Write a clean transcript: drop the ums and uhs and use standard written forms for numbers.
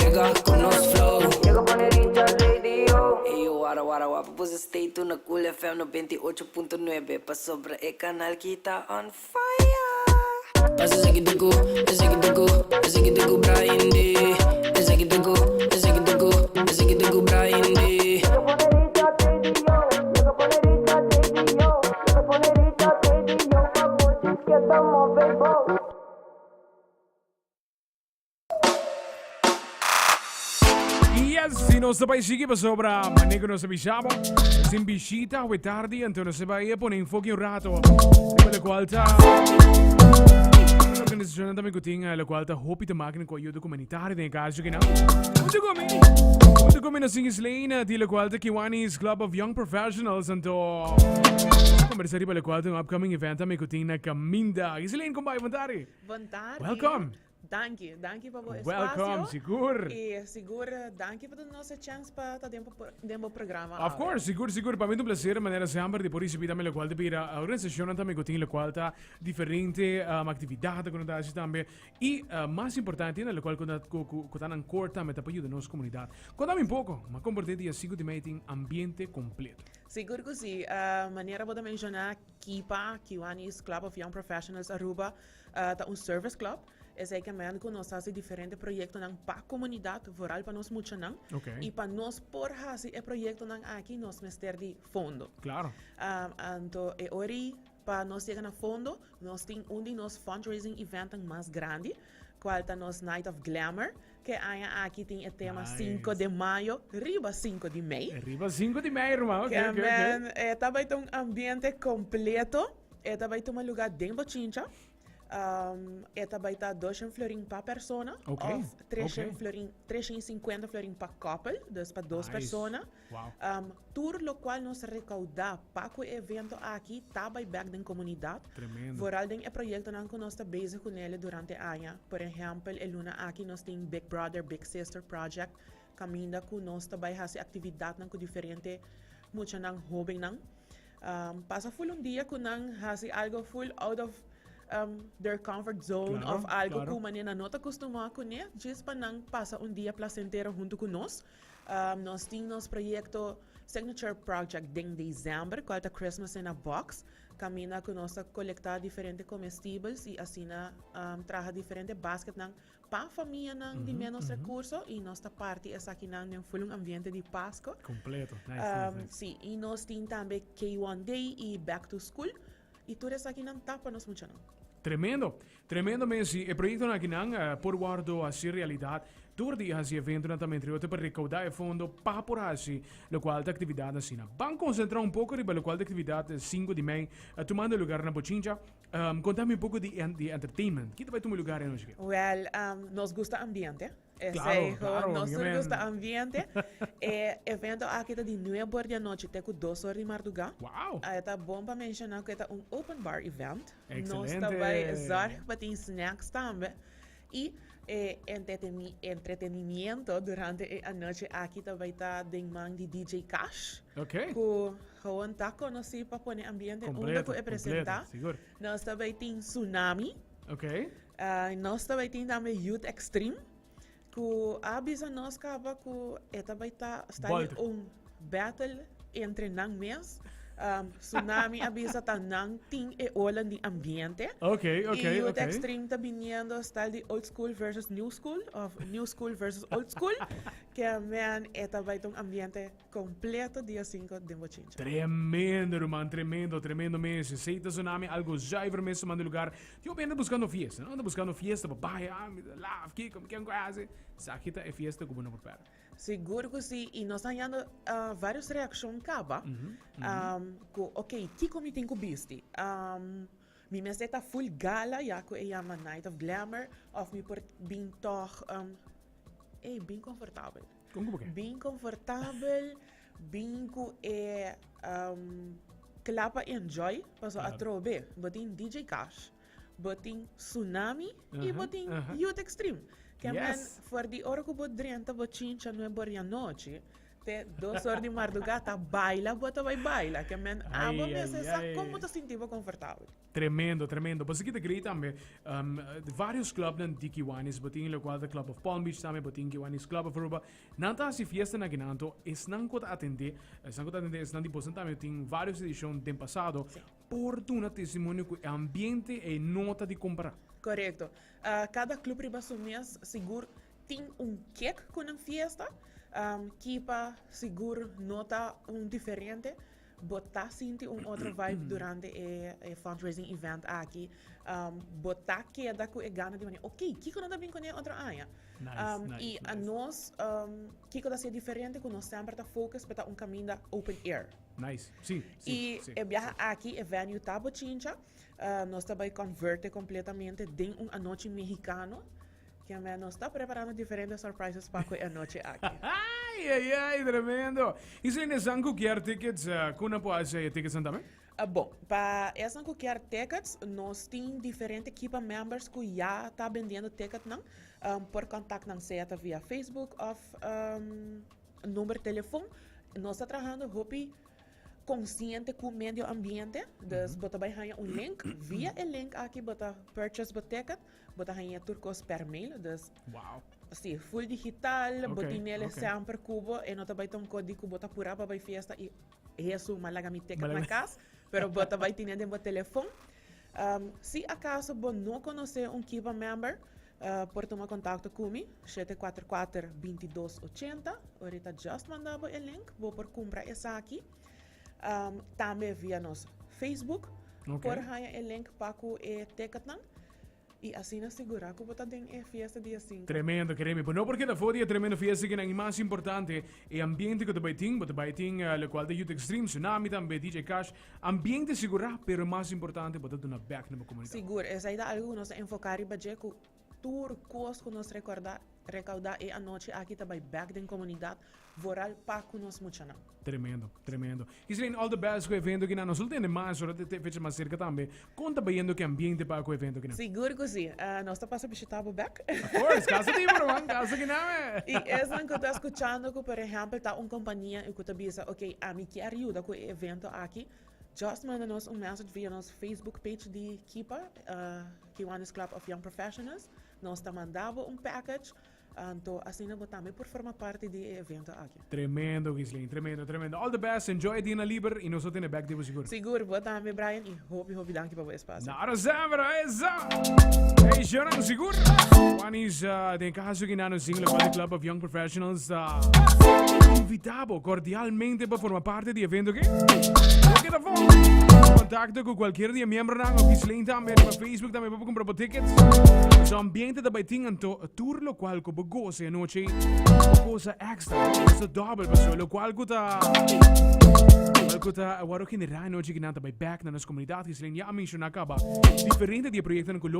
Yega ku nos flow. Yega pone Richard Radio. Eyo wara wara wapa boso stay tune na Cool FM 98.9 pasobra e kanal ki ta on fire. Pasa esaki ta ku, esaki ta ku, esaki ta ku Brian D. Esaki ta ku, esaki ta ku, esaki ta ku Brian D. Yega pone Richard Radio. Yega pone Richard Radio. Yega pone Richard Radio pa bo djis keda move bo. Yes, si nos ta bai sigui pasobra mané ku nos a bisa bo. Sin bishita awe tardi, anto nos ta bai pone enfoke un rato riba lokual ta organisashonnan tambe ku tin lokual ta hopi te maken ku ayuda humanitario den e kaso kinan. Huntu ku mi, huntu ku mi nos tin Gislaine di lokual ta Kiwanis Club of Young Professionals, anto kombersa riba lokual ta un upcoming event tambe ku tin na kaminda. Gislaine, kon bai? Bon tardi. Bon tardi. Welcome. Danki, danki pa bo espacio. Welcome, sigur. Y sigur danki pa duna nos e chance pa ta den bo den bo programa Of awe. course, sigur, sigur. Pa mi ta un placer manera semper di por ricibi tambe locual ta bira organisacionnan tambe cu tin locual ta diferente um, actividad cu nan ta haci tambe. Y uh, mas importante ainda locual cu na cu cu cu ta nan core tambe ta pa yuda nos comunidad. Contami un poco, ma comparti dia 5 di mei tin ambiente completo. Sigur cu si. Uh, manera bo ta menciona KIPA, Kiwanis Club of Young Professionals Aruba, Ta un service club. Esei ke men ku nos hasi diferente proyektonan pa komunidat, vooral pa nos muchanan. Okay. I pa nos por hasi e proyektonan aki nos mester di fondo. Claro. Anto e ora pa nos yega na fondo, nos tin un di nos fundraising eventnan mas grandi, kual ta nos Night of Glamour, ke aña aki tin e tema Nice. 5 de mayo riba 5 di mei. Riba 5 di mei, ruman. Ke Okay, okay, okay. men e ta bai ta un ambiente kompleto. E ta bai tuma lugar den Bochincha. Um, e ta bai ta 200 florin pa persona. Okay, Of 300 okay. florin, 350 florin pa couple, dus pa dos Nice. persona. Wow. Um, tur locual nos recauda pa cu e evento aki ta bai back den comunidad. Tremendo. Vooral den e proyectonan cu nos ta bezig cu nele durante aña. Por ehempel, e luna aki nos tin Big Brother Big Sister Project, caminda cu nos ta bai haci actividadnan cu diferente muchanan hobennan. Um, pasa full un dia cu nan haci algo full out of um, their comfort zone Claro, of algo claro. cu manera nan no ta acostuma cune, just pa nan pasa un dia placentero hunto cu nos. Um, nos tin nos proyecto Signature Project den december, cual ta Christmas in a Box, caminda cu nos ta colecta diferente comestibles y asina um, traha diferente basketnan Pa famianan di menos recurso y nos ta parti esakinan den full un ambiente di Pasco. Completo. Nice, nice, nice. Sí, y nos tin tambe K1 Day y Back to School y tur esakinan ta pa nos muchanan. Tremendo, tremendo mes y e proyectonan akinan por wordo haci realidad door di haci eventonan tambe entre otro pa recauda e fondo pa por haci locual ta actividad asina. Ban concentra un poco riba locual ta actividad 5 di mei tumando lugar na Bochincha. Um, conta mi un poco di, di entertainment. Ki ta bai tuma lugar anochi ke? Well, um, nos gusta ambiente. Claro, Esei, claro, nos obviamente. gusta ambiente. E evento aki ta di 9 or di anochi te ku 2 or di marduga. Wow! E ta bon pa menciona ku e ta un open bar event. Nos ta Excelente. bai zorg pa tin snacks tambe. Y e entreteni entretenimiento durante e anochi aki ta bai ta den man di DJ Cash. Ok. Ku gewoon ta conocí pa pone ambiente unda Completo, ku e presenta. completo, sigur. Nos ta bai tin Tsunami. Ok. Uh, nos ta bai tin tambe Youth Extreme. Ku a bisa nos kaba ku e ta bai ta sta Bolter. un battle entre nan mes. Um, Tsunami a bisa ta nan tin e ola di ambiente. Ok, ok, y Youth ok. Extreme ta viniendo style di old school versus new school of new school versus old school. Ke men e ta bai ta un ambiente completo dia 5 den Bochincha. Tremendo, ruman, tremendo, tremendo mes. Esey ta Tsunami, algo zuiver mes tomando lugar. Tin hopi hende buscando fiesta, no? Anda buscando fiesta pa bai, ah, mi ta laf, kiko, mi ken ku hasi. Esaki ta e fiesta ku bo no por perde. Sigur ku si, i nos ta hañando varios reakshon kaba ku ok, kiko mi tin ku bisti? Mi mester ta full gala ya ku e yama Night of Glamour òf mi por bin tòg ey bin konfortabel. Kon ku bo ke? Bin konfortabel, bin ku e kla pa enjoy pasobra atrobe bo tin DJ Cash. Bo tin Tsunami y bo tin Youth Extreme. Ke men for di ora ku bo drenta bo chincha nuebe or di anochi. te 2 or di marduga ta baila bo ta bay baila. Ke men abo mester sa con bo ta sinti bo comfortabel. Tremendo, tremendo. Pasobra ki ta great tambe, varios clubnan di Kiwanis, bo tin locual ta Club of Palm Beach tambe, bo tin Kiwanis Club of Aruba, nan ta haci fiestanan akinan, anto esnan cu ta atende, esnan cu ta atende, esnan di bosnan tambe tin varios edicion den pasado, por duna testimonio cu e ambiente ey no ta di compara. Corecto. Cada club riba su mes sigur tin un kick cu nan fiesta. Kipa sigur no ta un diferente. Bo ta sinti un otro vibe durante e fundraising event aki. Bo ta keda cu e gana di manera, ok, kico nan ta bin cune otro aña? Y nos, kico ta haci diferente cu nos semper ta focus pa ta un caminda open air. Nice, si, si. Y e biaha aki e venue ta Bochincha. Nos ta bay converte completamente den un anochi mexicano. Kiamé nos ta preparando diferente surprises pa cu e anochi aki. Ay, ay, ay, tremendo. Y si esnan cu kier tickets, con nan por haci e tickets nan tambe? Bon, pa esnan cu kier tickets, nos tin diferente Kipa members cu ya ta bendiendo ticketnan. Por contact nan sea ta via Facebook of number telefon. Nos ta trahando hopi consciente cu medio ambiente, dus bo ta bay haya un link, via e link aki bo ta purchase bo ticket, bo ta haya tur cos per mail, dus si, full digital, bo tin el semper cu bo, e no ta bay ta un cos di cu bo ta pura pa bay fiesta y Hesu, m'a laga mi ticket na cas, pero bo ta bay tine den bo telefon. Si acaso bo no conoce un Kiva member, por tuma contacto cu mi, 744 2280. Ahorita just manda bo e link, bo por cumpra esaki. Tambe via nos Facebook, por haya e link pa cu e ticketnan. Y asina sigura cu bo ta den e fiesta dia 5. Tremendo, Keremi. Bo no por keda for di e tremendo fiesta kinan. Y mas importante, e ambiente cu ta bay tin. Bo ta bay tin locual ta Youth Extreme, Tsunami tambe, DJ Cash. Ambiente sigura, pero mas importante, bo ta duna bek na bo comunidad. Sigur, esey ta algo cu nos ta enfoca riba dje, cu tur cos cu nos recorda, recauda e anochi aki ta bay bek den comunidad, vooral pa cu nos muchanan. Tremendo, tremendo. Iselin, all the best cu e evento kinan. Nos lo tende mas ora te fecha mas cerca tambe. Con ta bayendo cu e ambiente pa cu e evento kinan? Sigur cu si. Nos ta pasa bishita bo bek. Of course, casa di bo ruman, casa kinan. Y esnan cu ta scuchando cu por ehempel ta un compania y cu ta bisa, ok, ami kier yuda cu e evento aki, just manda nos un message via nos Facebook page di Kipa, Kiwanis Club of Young Professionals. Nos ta manda bo un package. Anto asina bo tambe por forma parti di e evento aki. Tremendo Ghislaine, tremendo, tremendo. All the best, enjoy e dia liber y nos lo tene bek di bo sigur. Sigur, bo tambe Brian y hopi hopi danki pa bo espacio. Nada semper, esa! Hey, Jonan, sigur! Juanis, den caso ki nano sing local Club of Young Professionals, invita bo cordialmente pa forma parte di evento ki. Bo keda fo. Contacto cu cualquier di e miembronan of Ghislaine tambe riba Facebook tambe pa bo cumpra bo tickets. Su ambiente ta bay tin anto Tur locual cu bo goza e anochi ei, bo goza extra, bo goza dobel, pasobra locual cu ta, locual cu ta worde genera e anochi kinan ta bay back na nos comunidad. Gislene ya a menciona caba diferente di e proyectonan cu lo.